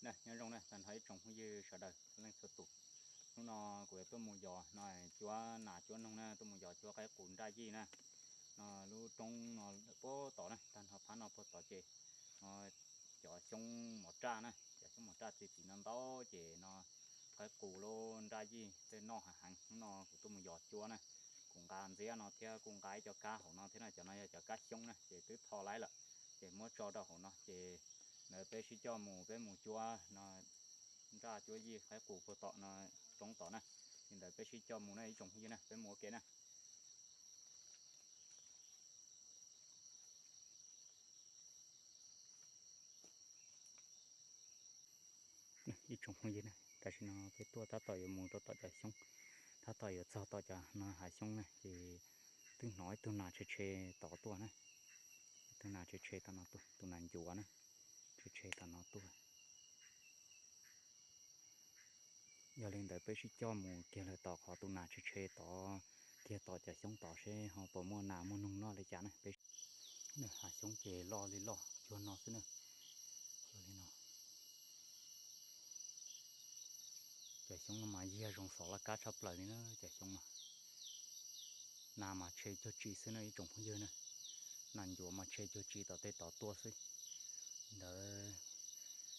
Nyob zoo na tag nrho ib tsoom phooj ywg sawv daws txhua leej txhua tus. Hnub no kuv yuav tuaj mus yos no cuab nas cuab noog na, tuaj mus yos cuab qaib qus nraj yij na. No lub roob no puag tod na, tag nrho phab no puag tod ces no cov xyoob mov raj na, cov xyoob mov raj txi txiv no ntau ces no qaib qus lub nraj yij tej noj heev heev. Hnub no kuv tuaj mus yos cuab na, kuv nqa ntxiab no thiab kuj nqa ib co kab hauv no thiab na, cov no yog cov kab xyoob na ces twb tho laib lawm, ces muab tso rau hauv no ces ntawd peb sib coj mus, peb mus cuab no nraj cuab yij qaib qus puag tom no roob tod na. Li ntawd peb sib coj mus na ib tsoom phooj ywg na, peb mus ua ke na. Ib tsoom phooj ywg na, tam sim no peb tuaj tab tom yuav mus rau tom cov xyoob, tab tom yuav txog tom cov no hav xyoob na ces twb hnov ib tug nas tshe tshe tod tuaj na, ib tug nas tshe tshe tom no tuaj, tus nas ncuav na, tshe tshe tom no tuaj. Yog li ntawd peb sib coj mus kiag lawm tom qhov tus nas tshe tshe tod, kiag tom cov xyoob tod seb ho puas muaj nas muaj noog noj li cas na. Peb hav xyoob ces loj li loj cuag no xwb na. Li no, cov xyoob no mas yiag zoo xov laj kab tshaj plaws li na cov xyoob no. Nas mas tshe cuag tsi xwb na ib tsoom phooj ywg na. Nas ncuav mas tshe cuag tsi tom tej tod tuaj xwb. Ntawd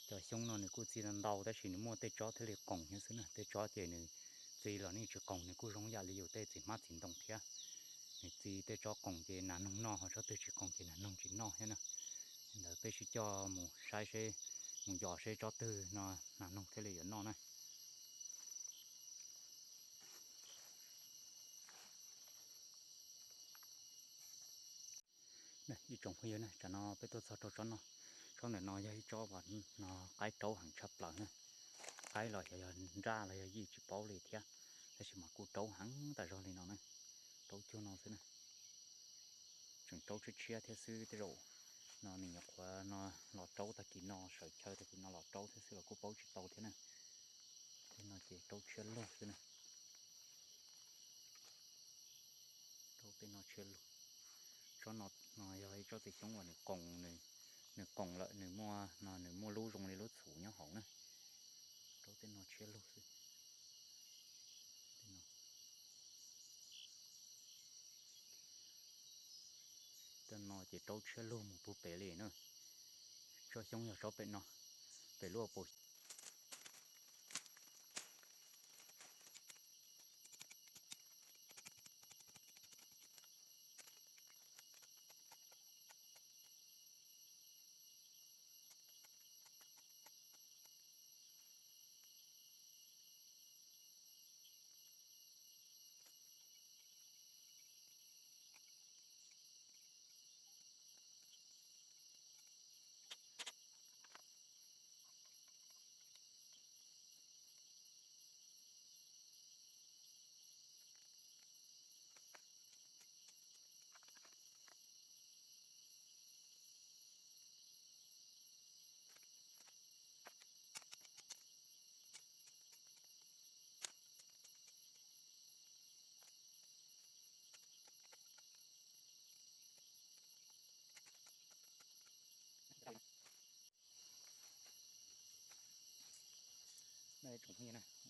cov xyoob no nws kuj txi ntau tab sis nws muaj tej tsob thiaj li qoos thiab xwb na, tej tsob ces nws txi los nws tsis qoos nws kuj zoo yam li yus tej txiv hmab txiv ntoo thiab. Nws txi tej tsob qoos ces nas noog noj, ho tsob twg tsis qoos ces nas noog tsis noj thiab na. Ntawd peb sib coj mus saib seb, mus yos seb tsob twg no nas noog thiaj li yuav noj na. Ib tsoom phooj ywg na, tsam no peb tuaj txog rau tsob no, tsob ntawm no yog ib tsob uas no qaib raub heev tshaj plaws na. Qaib los xyov yog nraj los yog yij tsis paub li thiab, tab sis mas kuj raub heev tas zog li no na. Raub cuag no xwb na. Tseem raub tshiab tshiab thiab xwb, tej zaum no nws nyuam qhuav no los raub tag kis no, sawv chaw tag kis no los raub thiab xwb los kuj paub tsis tau thiab na. Tej no ces raub tshiab lug xwb na. Raub tej no tshiab lug. Tsob no, no yog ib tsob txiv xyoob uas nws qoos, nws qoos lawm nws muaj, no nws muaj lub zoo li lub txhuv nyob hauv na. Raub tej no tshiab lug xwb. Tej no ces raub tshiab lug mus puag pem li na. Tsob xyoob yog tsob pem no, pem lub pus.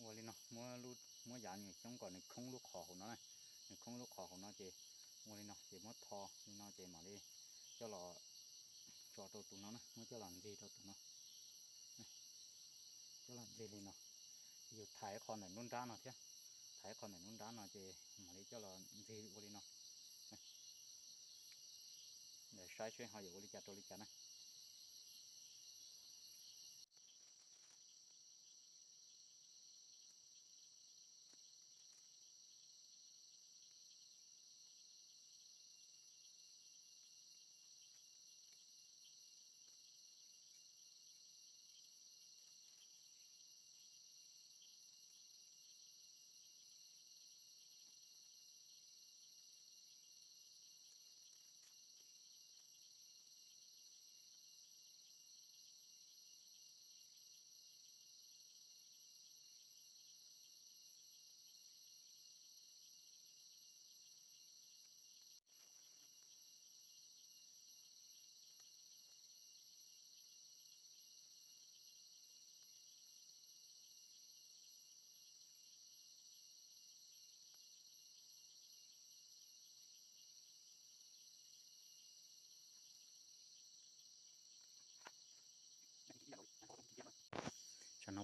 Ua li no, muab yav nyuam xyoob kom nws khoob lub qhov hauv no na, nws khoob lub qhov hauv no ces ua li no ces muab tho li no ces mam li coj los tso rau tus no na, muab coj los ntxig rau tus no, coj los ntxig li no. Yus thaiv qhov ntawm lub nrab no thiab, thaiv qhov ntawm lub nrab no ces mam li coj los ntxig ua li no. Ntawd saib seb ho yuav ua li cas rau li cas na.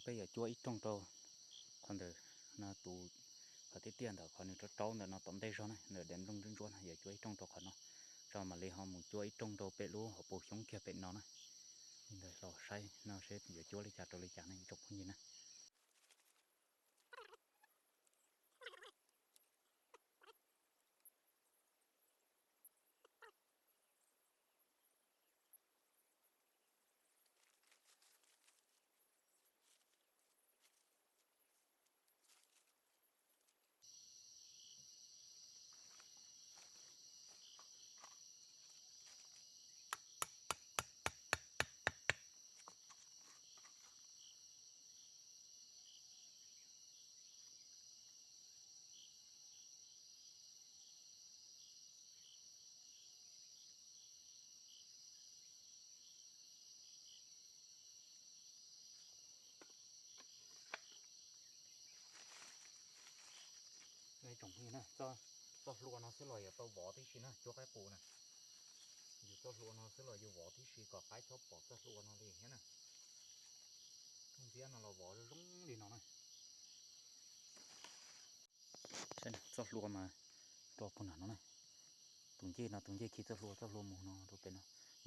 Peb yuav cuab ib rooj rau qhov ntawm no tus, qhov tiaj tiaj ntawm qhov nws rau rau ntawm no tom ntej zog na, ntawm daim nplooj ntsuab ntsuab no yuav cuab ib rooj rau qhov no, tso mam li ho mus cuab ib rooj rau pem lub hauv paus xyoob kiag pem no na. Li ntawd los saib no seb yuav cuab li cas rau li cas ne ib tsoom phooj ywg na. Tsoom phooj ywg na, txoj hlua no xwb los yuav tau vov tib si na, cuab qaib qus na. Yus txoj hlua no xwb los yus vov tib si kom qaib txhob pom txoj hlua no li thiab na. Rooj ntxiab no los vov zoo zoo li no na. Txoj hlua mas rau puag nram no na. Tus ncej no, tus ncej khi txoj hlua, txoj hlua mus no rau pem no.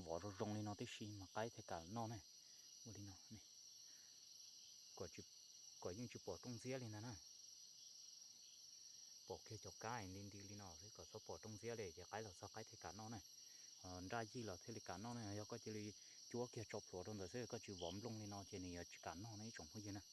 Vov zoo zoo li no tib si mas qaib thiaj kam noj ne. Ua li no, kom yeej tsis pom rooj ntxiab li ntag na. Pom kiag cov kab nti nti li no xwb kom txhob pom rooj ntxiab li ces qaib los txog qaib thiaj kam noj na. Nraj yij los thiaj li kam noj na. Yog koj cia li cuab kiag tso plhuav rau ntawd xwb koj tsis vov nplooj li no ces nws yuav tsis kam noj na ib tsoom phooj ywg na.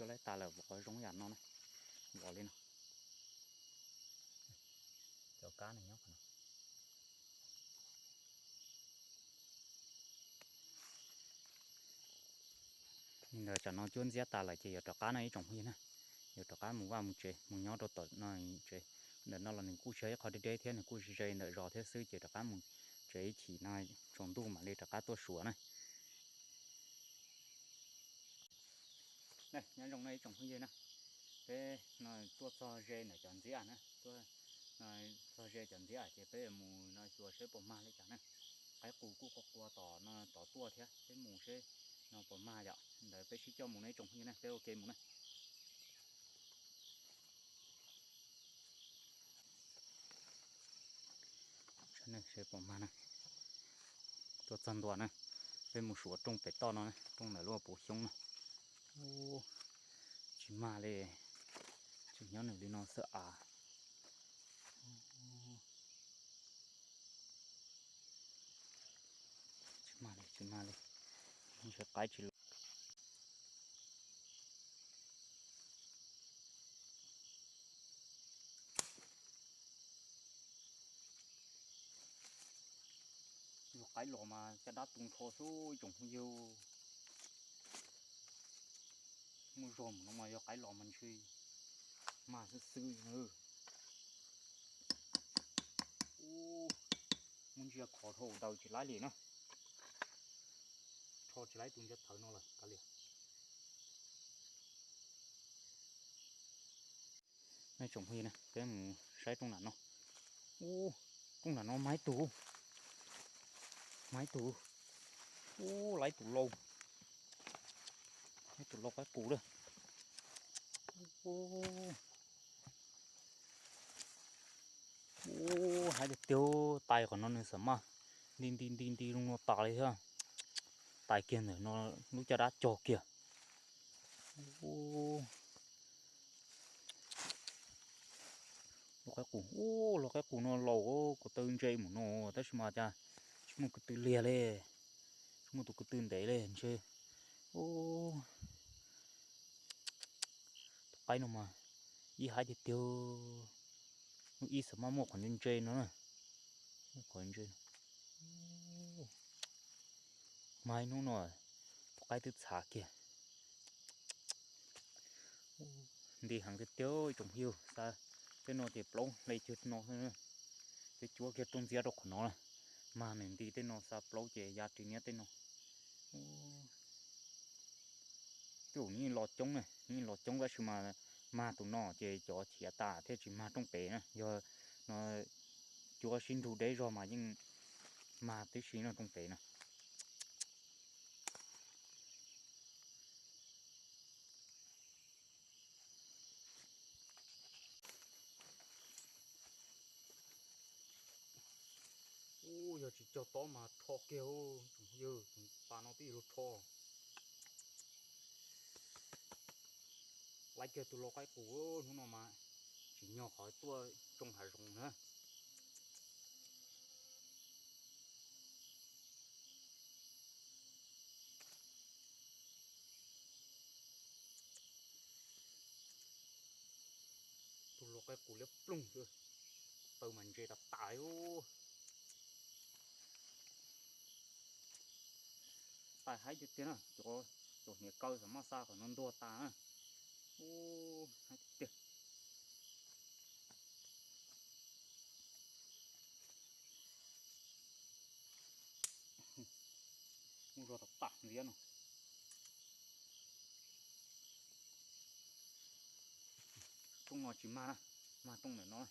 Cuab laib tas lawm vov zoo yam no na. Vov li no. Cov kab nws nyob qhov no. Li ntawd tsam no cuab ntxiab tas lawm ces yuav rov qab no ib tsoom phooj ywg na. Yuav rov qab mus vaj mus tsev mus nyob rau tom no tsev. Ntawm no los nws kuj tsis yog ib qho deb deb thiab nws kuj ze ntawm zos thiab xwb ces rov qab mus tsev ib chim no tsaus ntuj mam li rov qab tuaj suav na. Nyob zoo no ib tsoom phooj ywg na, peb no tuaj txog ze ntawm cov ntxiab na, txog ze cov ntxiab ces peb yuav mus no xyuas seb puas mag li cas na. Qaib qus kuj qua qua tom no tod tuaj thiab, peb mus seb no puas mag yom. Ntawd peb sib coj mus no ib tsoom phooj ywg na, peb ua ke mus na. Seb puas mag na. Tuaj txog ntua na, peb mus suav rooj pem toj no na, rooj ntawm lub puv xyoob na. Tsis mag li, tseem nyob nws li no xwb av. Tsis mag li, tsis mag li, ntshe qaib tsis los. Yog qaib los mas caj dab tu nrho xwb ib tsoom phooj ywg. Muaj zog mus no mas yog qaib los mas ntshe mag xwb xwb na. Muab ntsia khov dhau daws tsis laib li na. Rho tsis laib tus ntsia thawv no lawm kav liam. Tsoom phooj ywg, peb mus saib rooj nram no. Ub, rooj nram no mas ib tug, mas ib tug. Ub, lawv ib tus lau, ib tus lau qaib qus lawm. Ub, haib tiag tiag, tais qhov no nws xam maj nti nti nti nti zoo no tas li thiab. Tais kiag ntawm no lub caj dab cog kiag. Lau qaib qus, ub, lau qaib qus no laus, ko taw ntse mus no tab sis mas cas tsis muaj ko tw liag li, tsis muaj tus ko tw ntev li ntshe. Tus qaib no mas ib haib tiag tiag, lub ib xam maj muaj qhov ntse ntse no na, muaj qhov ntse. Mas ib hnub no tus Qaib twb txhav kiag. Nti heev tiag tiag ib tsoom phooj ywg, xav tej no ces plaub hle cuag no xwb. Peb cuab kiag rooj ntxiab rau qhov no na, mag nws nti tej no xa plaub ces ya ris niab tej no. Tej zaum yeej los coob na, yeej los coob tab sis mas mag tus no ces cov chiav tas thiaj tsis mag rooj pem na. Yog no cuab sib nrug deb zog mas yeej mag tib si no rooj pem na. Ub, yog tsis cog tob mas rho kiag, tsoom phooj ywg, tus pas no twb yuav luag rho. Laib kiag tus lau qaib qus, hnub no mas tsim nyog qhov tuaj tsoo hav zoov na. Tus lau qaib qus liab ploog xwb, taw mas ntse tas tas li. Tas haib tiag tiag na, cov, cov hniav kaw xam maj xa kom no ntuag tas na. Ub, haib tiag tiag. Muaj zog tas tas ntxiab no. Rooj no tsis mag na, mag rooj ntawm no na.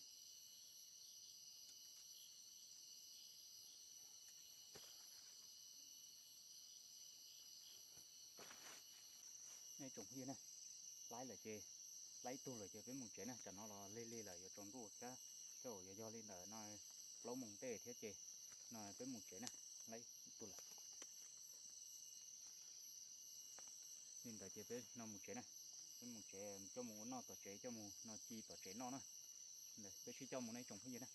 Nej tsoom phooj ywg na, laib lawm ces, laib ib tug lawm ces peb mus tsev na, tsam no los lig lig lawm yuav tsaus ntuj thiab, tej zaum yuav yog li ntawm no plaub moos tej thiab ces no peb mus tsev na, laib ib tug lawm. Li ntawd ces peb no mus tsev na, peb mus tsev coj mus ua noj tom tsev, coj mus no ci tom tsev noj na. Peb sib coj mus nej tsoom phooj ywg na.